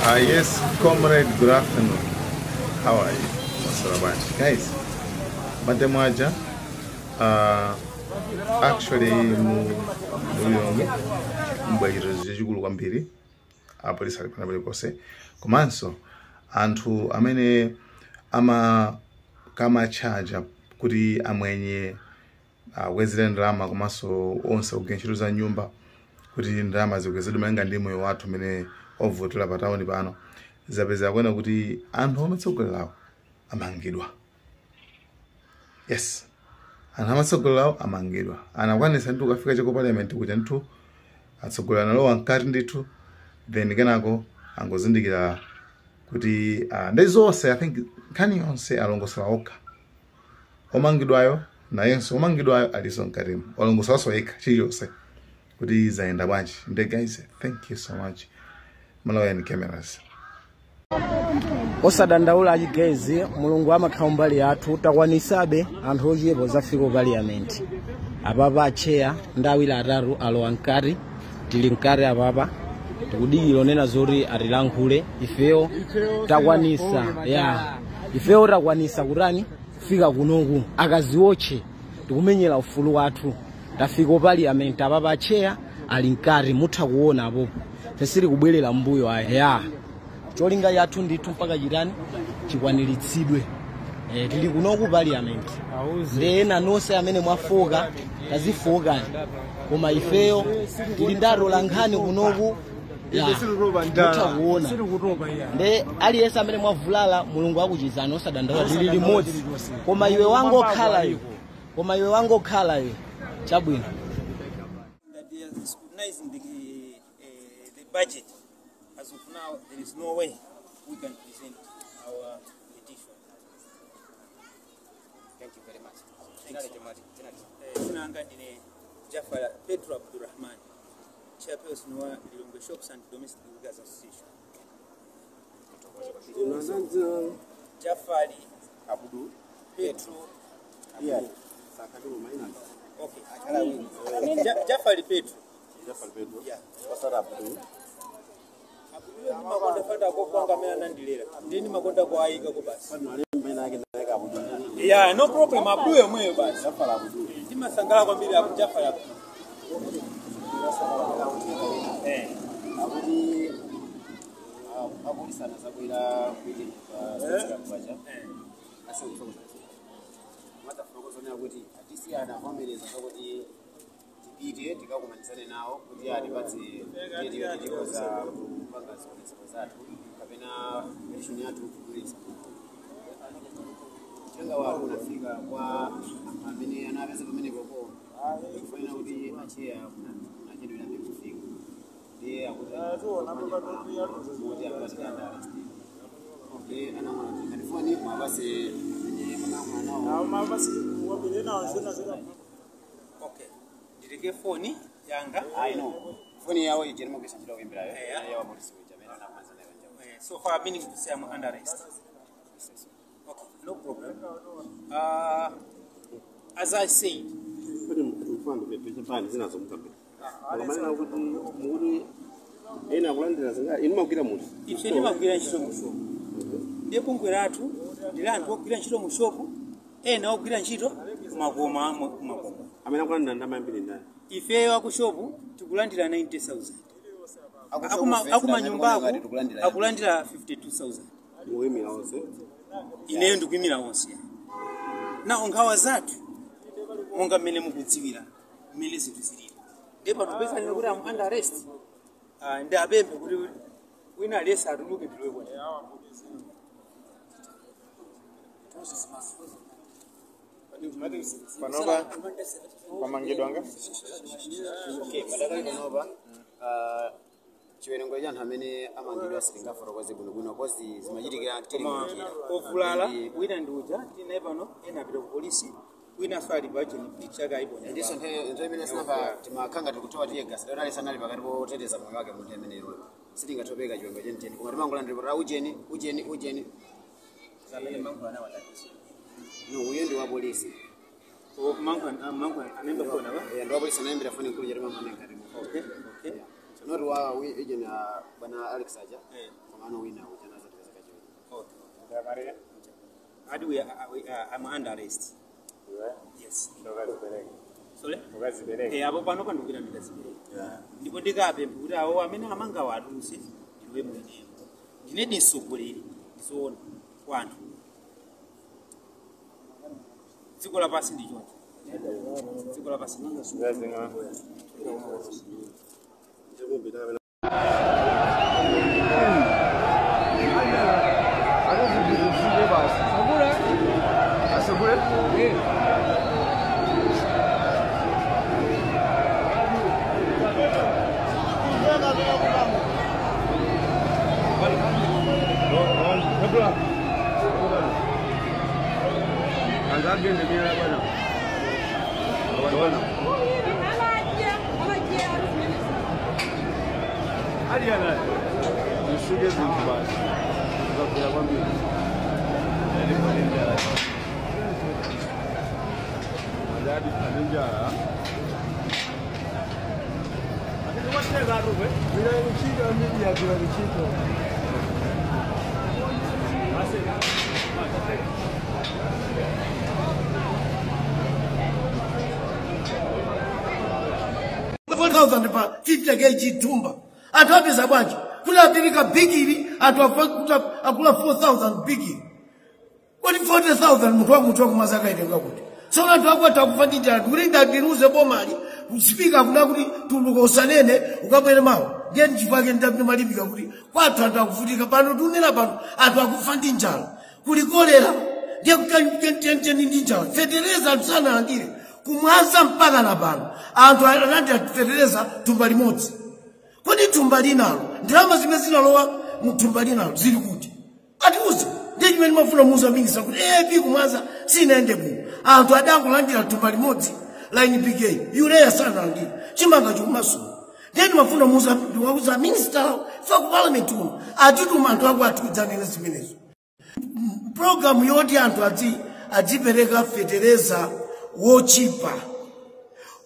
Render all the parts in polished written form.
Yes, comrade, good afternoon. How are you? Mwaswera bwanji? Guys, mademo aja actually mu Lilongwe mbwachito chachikulu kwambiri, apolisi ali pano paliponse, komanso anthu amene ama kamachaja kuti amwenye akwezere ndalama, komanso onse kugwira ntchito za nyumba kuti ndalama zikwezedwe malinga ndi moyo wathu umene ovutira pa tawuni pano. Zapeza kuona kuti anthu amatsogolerawo amangidwa. Yes, anthu amatsogolerawo amangidwa, anakwanisa ndithu kukafika chako parliament kuja ndithu, atsogoleri analowa mkati ndithu, then kenako angozindikira kuti ndi zonse. I think nkhani yonse alongosola okha omangidwayo, nayenso omangidwayo alinso mkatimo, alongosolanso yekha chilichonse kuti zayenda bwanji. Nde guys, thank you so much, Malawian Cameras. Osadandaula achigezi, Mulungu amakhala mbali yathu. Takwanisabe anthu ochepa zafika ku parliament. Apapa acheya ndi awiri atatu alowa mkati, tili mkati apapa tikudikira onena zoti atilankhule. Ifeyo takwanisa ya ifeyo takwanisa kutani kufika kunoku, akaziwotche, tikumenyera ufulu wathu. Tafika ku parliament apapa, acheya ali mkati, mutha kuona apopo. Tesiri kubwerera mbuyo aya ya cholinga yathu ndithu mpaka chitani chikwaniritsidwe. Tili kunoku parliament, ndi ena nonse amene mwafoka tazifokani, koma ifeyo tili ndatola nkhani kunoku ya, mutha kuona. Nde aliyense amene mwavulala, Mulungu akuchizani, osadandaula, tili limodzi. Koma iwe wangokhala iwe, koma iwe wangokhala iwe, chabwino. That they are scrutinizing the budget. As of now, there is no way we can present our petition. Thank you very much. Thanks. Dzina langa ndine Jafar Petro Abdurrahman, chairperson wa Lilongwe Shops and Domestic Workers Association. Jafari Abdu Petro. Yeah. Okay. Jafari Petro. Jafar Petro. Yeah. Wasara Abdu. Abdul ndimakonda fanda kokwanga amene anandilera. Ndiye ndimakonda kuayika ko basi. Yeah, no problem. Abdul yomweyo basi. Jafar Abdu. Ndimasangala kwambiri abu Jafari Abdul. Akuti apolisi anazabwera kuti pa asekufokoza matafokozonera kuti atisi anavomereza zakuti tipite tikakumanizane nawo kuti atipatse date yoti tikoza kupanga zionetsero zathu kapena petition yathu kugwiritsa. Uthenga wathu unafika kwa anthu amene anapeza pamenepopo kufanira kuti acheya kunachedwera kufika, ndiye akuti kuti apatike under arrest, ndiye anamwana kuti ngati foni mwapase amene munamwana nawo. Okay. Nditenge foni yanga. Ayi, no, foni yawo ije nimagwisa ntchito kuimbirayo yawo polisi kuja amene anakumanizana nayo njawo. So far, meaning to say I'm under arrest. Okay, no problem. As I said, Kuti mfano pepani zinazomukambira mukamanena kuti mukuti ena akulandira zinga, inu magwira muti? Ife timagwira ntchito mu shopu. Ndiye bungwe lathu ndi la anthu ogwira ntchito mu shopu, ena ogwira ntchito kumakoma kumakoma. Amene akulandira ndalama yambiri ndani? Ifeyo akushopu tikulandira 90,000. Akumanyumbako akulandira 52,000. Mukuyimira onse? Ineyo ndikuyimira onse. Na nkhawa zathu monga mmene mukudziwira mmene zinthu zilili, ndiye pano pezanira kuti am under arrest. Ah, ndi apemphe kuti wina aliyense atuluke tilowe kwene. Panopa pamangidwa nga Okay, padakali panopa chiwerengero cha anthu amene amangidwa sitingafotokoze bwinobwino 'cause zimachitikira tili Koma munjira. ovulala wina ndi uja tili naye pano, ena apita ku polisi, winanso ali pacheni picture yake ayiponya. Ndiso nthawi imene sinapa timakhanga tikuthowa teargas, lero ali sanali pakati poteteza moyo wake munthu ameneyo. Sitingatopeka chiwerengero chenicheni, koma timangolandira ripoti la ujeni ujeni ujeni. No, uyo ndi wa polisi. Mankhula anemba fona ba. Eh, ndi wa polisi, anayimbira foni nkulu chati mankhula ngati Okay. Not wa we agent bwana Alex aja. Komano wina uchana zatipeza kachiwiri. Okay. Adi we are, I'm under arrest. Yes. Sorry? Apo pano pandikupita ndikazipereka. Ndipo ndikapempha kuti awo amene amanga watulutse ndiwe mweneyo. Ndinedi mtsogoleri ndizoona kwa anthu. Dziko lapansi ndi choncho. Dziko lapansi ndi choncho. Pa 50 kg tumba anthu apeza bwanji kuti apereka bigiri anthu akula 4000 bigiri kodi 40000 munthu wakuti wakumazakaitenga kuti tsono anthu akwathu akufa ndi njala kuti ndatiruze bomali spika kuda kuti tuluka usanene ukabwere mawa ndiye nchifukwa ndamalimbika kuti kwathu anthu akuvutika pano tunena pano anthu akufa ndi njala kuli kolera ndiye kuteni ndi njala fetereza anthu sanalandire kumwaza mpaka na pano anthu analandira fetereza thumba limodzi kodi thumba linalo ndalama zimene zinalowa mu thumba linalo zili kuti atiuze ndiye chimene mafuna muuza mingi kuti AP kumwaza sinaende bwino anthu adangolandira thumba limodzi la NPK urea sanalandire chimanga chikumasowa ndiye ndimafuna muuza minister fa ku parliament uno atituma anthu ako atiudzanene zimenezo programu yoti anthu adzipereka fetereza wochipa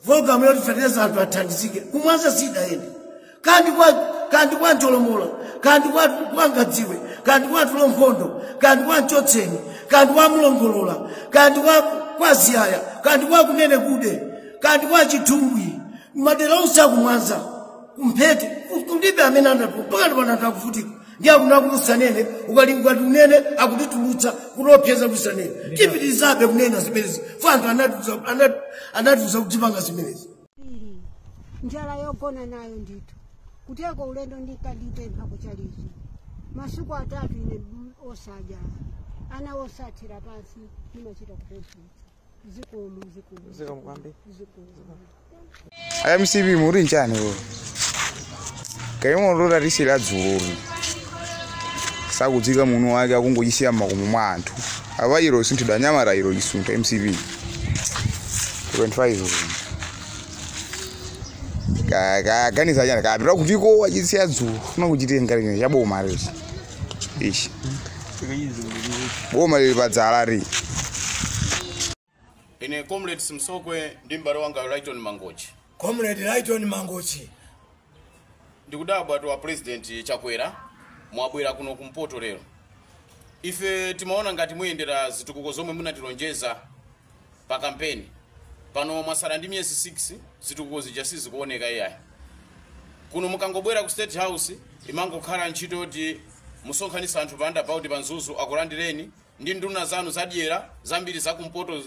programu yoti fetereza anthu athandizike kumwaza sidaende kandi kwa Ntolomola kandi kwa Ngadziwe kandi kwa Tulonkhondo kandi kwa Nchotseni kandi kwa Mlongolola kandi kwa Ziyaya kandi kwa Kunene Kude kandi kwa Chitumbwi madera onse akumwaza kumphete kulibe amene mpaka ndipano anthu akuvutika ndiye akuti usanene ukalinga unene akutitulutsa kuopseza kuti usanene tipitirizabe kunena zimenezi fo anthu anatiuza kutipanga zimenezi njala yogona nayo ndithu kuteko ulendo ndikandipempha kuchalichi masiku atatu ine osadya ana osathira pansi ndimachita kupemphetsa zikomo zikomo zikomo. MCP muri nchani wo kaimo rorarisira dzuluri sakudzika muno wake akungoyisiya makomo mwa anthu ava iro sinthidwa nyamara iro isuntha MCP 25 kaganiza chani kapita kutiko achisiya dzulo funa kuchitenga lino chaboma lezi ichi boma lili padzala ri. Ine Comrade Simsokwe ndi m'bale wanga Lighton Mangochi. Comrade Lighton Mangochi, ndikudabwa wa President Chakwera mwabwera kuno kumpoto lero. Ife timaona ngati muyendera zitukuko zomwe munatilonjeza pa kampeni. Pano mwasala ndi miyezi 6 zitukuko zija sizikuoneka iyayi. Kuno mukangobwera ku State House imangokhala ntchito yoti musonkhanitsa anthu pa roundabout pa Mzuzu akulandireni ndi nduna zanu zadyera zambiri zakumpoto.